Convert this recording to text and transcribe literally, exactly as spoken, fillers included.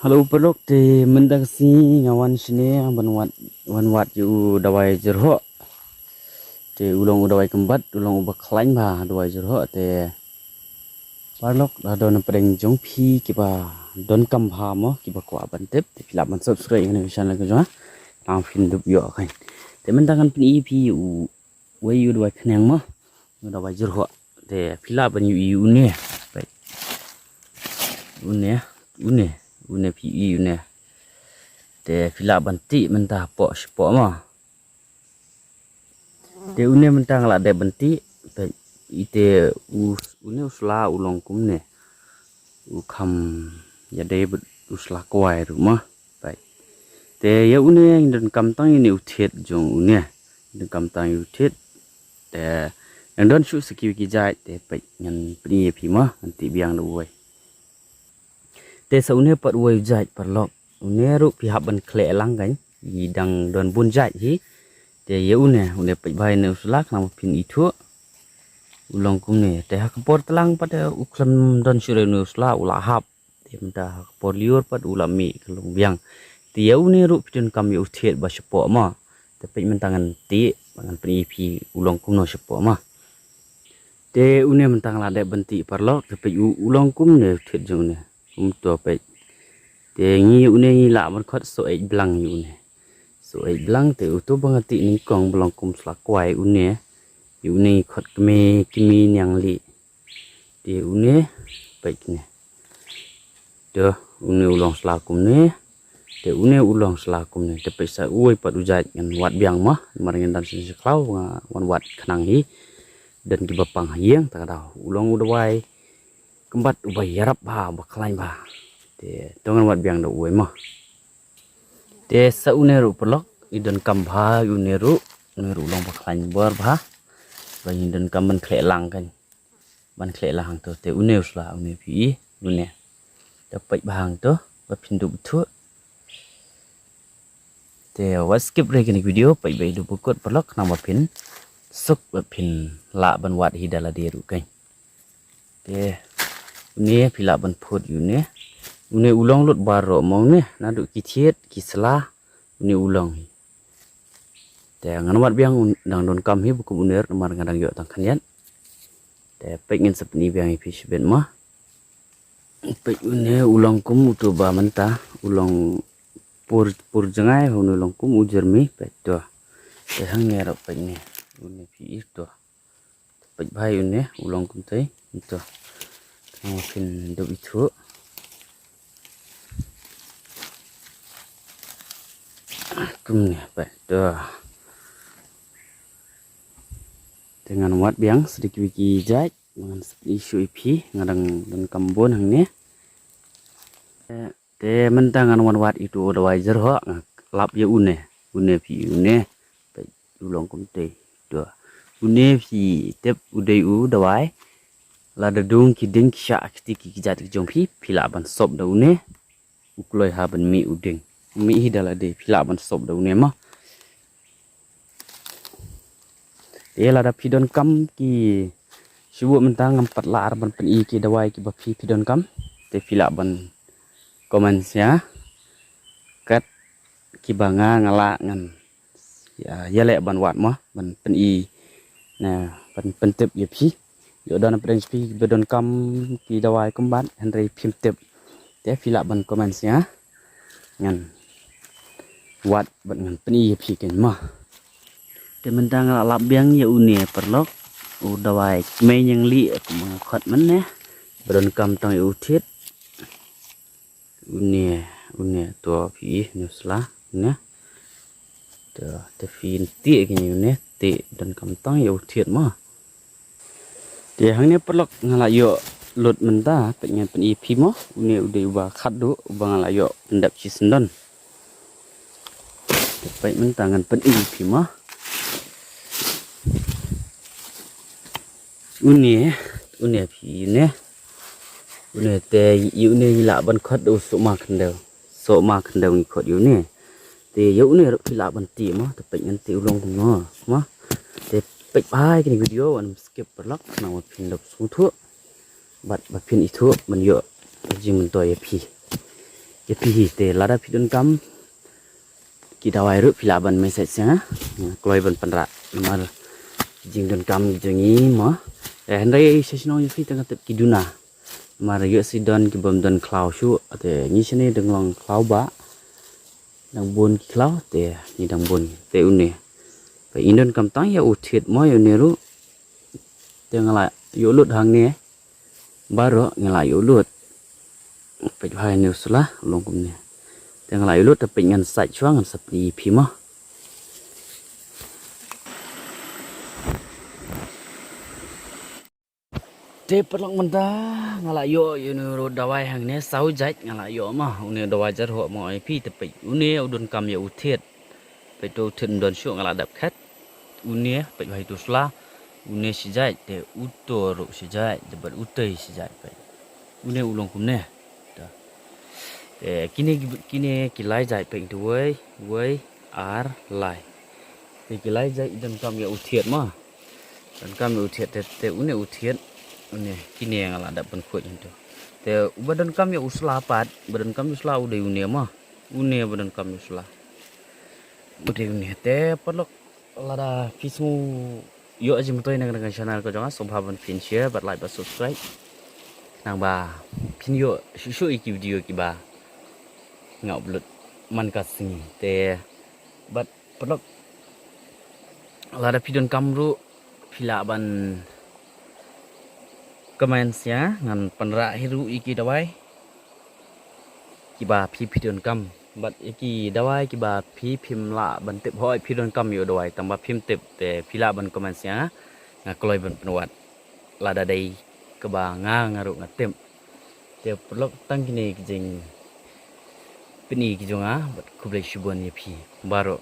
Hello paralok, te mynta ka sngi nga wan shane ban wad, wan wad ïa u dawai jyrhoh. Te u long u dawai kymbat, u long uba khlaiñ bha dawai jyrhoh. Te paralok, lada don na pdeng jong phi kiba donkam bha mo, kiba kwah ban tip, te phi lah ban subscribe ïa kane ka channel ka jong nga. Tang phin dup ïoh kan. Te mynta ngan pyni ïa phi u wei u dawai khnang mo, u dawai jyrhoh. Te phi lah ban ïohi une. Peit. Une, une, une phi ïohi une. Te phi lah ban tih mynta hapoh shapoh mo. Te une mynta nga lah dep ban tih. Peit, ite u, une u sla u long kumne. U kham ïadei bad u sla kwai ruh mo. Peit. Te ïa une ngi donkam tang ïa une u thied jong une. Ngi donkam tang ïa u thied. Te ngan don shuh sa kiwei ki jait, te peit ngan pyni ïa phi mo, ngan tih biang da uwei. Te sa une pat uwei u jait paralok. Une ruh phi hap ban khleh lang kan. Ngi dang don bun jait hi. Te ïa une, une peit bha ïa une u sla khnang ba phin ithuh. U long kumne. Te ha ka por tlang pat te u khlem don shuh re une u sla u la hap. Te mynta ha ka por lyiur pat u la mih ka long biang. Te ïa une ruh phi donkam ïa u thied ba shapoh mo. Te peit mynta ngan tih, ngan pyni ïa phi u long kumno shapoh mo. Te une mynta nga la dep ban tih paralok, te peit u, u long kumne u thied jong une. Kumto peit. Te ngi une ngi lah ban khot soh eit blang ïa une. Soh eit blang te uto ba nga tih nyngkong ba long kum sla kwai une. Ïa une ngi khot kmie, kmie niangli. Te une, peit kine. Te une u long sla kumne. Te une u long sla kumne. Te peit sa uwei pat u jait ngan wad biang mo. Namar ngin dang shisha khlaw nga wan wad khnang hi. Don kiba pang ha ïing ta ka daw. U long u dawai kymbat uba ïarap bha, uba khlaiñ bha. Te to ngan wad biang da uwei mo. Te sa une ruh paralok, i donkam bha une ruh, une ruh u long ba khlaiñ bor bha. Ba ngi donkam ban khleh lang kan. Ban khleh lang hangto te une u sla, une phi i, une. Te peit bha hangto, ba phin dup ithuh. Te wat skip re kane ka video, peit ba haduh ba kut paralok khnang ba phin suk ba phin lah ban wad hi da lade ruh kan. Te une phi lah ban phut ïa une. Une u long lut baroh mo une, naduh ki thied, ki sla, une u long hi. Te ngan wad biang un, dang donkam hi ba kum une ruh namar nga dang ïoh tang khyndiat. Te peit ngan sa pyni biang ïa phi shibit mo. Peit une u long kum uto ba mynta, u long pur, pur jngai, une u long kum u jyrmi, peit to. Te hangne ruh peit ne, une phi i to. Peit bha ïa une, u long kumtei, to. Tang ba phin dup ithuh. Kumne, peit to. Te ngan wad biang sa da kiwei ki jait, ngan sa pyni shuh ïa phi, nga dang donkam bun hangne. Te mynta ngan wan wad ïa uto u dawai jyrhoh, nga lap ïa une, une phi i une. Peit u long kumtei. To. Une phi tip u dei u dawai. Lada dung ki dieng ki shah kti ki kjat ki jong phi, phi lah ban sop da une. U kloi ha ban mih u dieng. Mih hi da lade phi lah ban sop da une mo. Te lada phi donkam ki shu buh mynta ngam pat lah ar ban pyni ki dawai kiba phi phi donkam. Te phi lah ban comment sha kat kiba nga nga lah ngan ïa, ïaleh ban wad mo, ban pyni, na, ban pyntip ïa phi. Ïoh don na pdeng phi ba donkam ki dawai kymbat, hynrei phim tip. Te phi lah ban comment sha nga. Ngan wad bad ngan pyni ïa phi kein mo. Te mynta nga lah lap biang ïa une paralok. U dawai kmie niangli kumba nga khot mynne. Ba donkam tang ïa u thied. Une, une to phi i, une sla, une. To, te phin tih kine une, tih donkam tang ïa u thied mo. Te hangne paralok nga lah ïoh lut mynta, peit ngan pyni phi mo, une u dei uba khatduh, uba nga lah ïoh pyndep shisyndon. Te peit mynta ngan pyni phi mo. Une, une phi une. Une te ïa une ngi lah ban khot u sohma khyndew. Sohma khyndew ngi khot ïa une. Te ïa une ruh phi lah ban tih mo, te peit ngan tih u long kumno mo. Te peit bha ïa kane ka video, wat skip paralok, khnang ba phin dup sngewthuh. Bad ba phin ithuh ban ïoh ka jingmyntoi ïa phi. Ïa phi hi te lada phi donkam ki dawai ruh phi lah ban message ïa nga. Nga kloi ban pynrah namar jingdonkam jong ngi mo. Eh, hynrei sha shnong ïa phi te nga tip ki duna. Namar ïoh shi don ki bym don khlaw shuh te ngi shane dang long khlaw ba. Dang bun ki khlaw te ngi dang bun te une. Ba in donkam tang ïa u thied mo ïa une ruh. Te nga la ïoh lut hangne. Baroh nga la ïoh lut. Peit bha ïa une u sla u long kumne. Te nga la ïoh lut te peit ngan sait shuwa ngan sa pyni ïa phi mo. Te paralok mynta nga la ïoh ïa une u dawai hangne saw jait nga la ïoh mo. Une u dawai jait ho mo ïa phi te peit une u donkam ïa u thied. Peit to u thied ym don shuh nga la dap khet. Une peit bha ïa uto u sla. Une shi jait te uto ruh shi jait te bad utei shi jait peit. Une u long kumne. Te kine kine ki lai jait peit te wei wei ar lai. Te ki lai jait i donkam ïa u thied mo. Donkam ïa u thied te, te une u thied. Une kine nga la dap pynkhuid hangto. Te uba donkam ïa u sla pat, ba donkam ïa u sla u dei une mo. Une ba donkam ïa u sla. U dei une te paralok lada phi sngew ïoh jingmyntoi na ka channel ka jong nga sngewbha ban phin share bad like bad subscribe. Nang ba phin ïoh shuh shuh ïa ki video kiba nga upload man ka sngi te bad paralok lada phi donkam ruh phi lah ban comment ïa nga ngan pynrah hi ruh ïa ki dawai kiba phi phi donkam bad ïa ki dawai kiba phi phim lah ban tip hoi phi donkam ïa u dawai tang ba phim tip te phi lah ban comment ïa nga nga kloi ban pynwad lada dei kaba nga nga ruh nga tip. Te paralok tang kine ki jing pyni ki jong nga bad khublei shibun ïa phi baroh.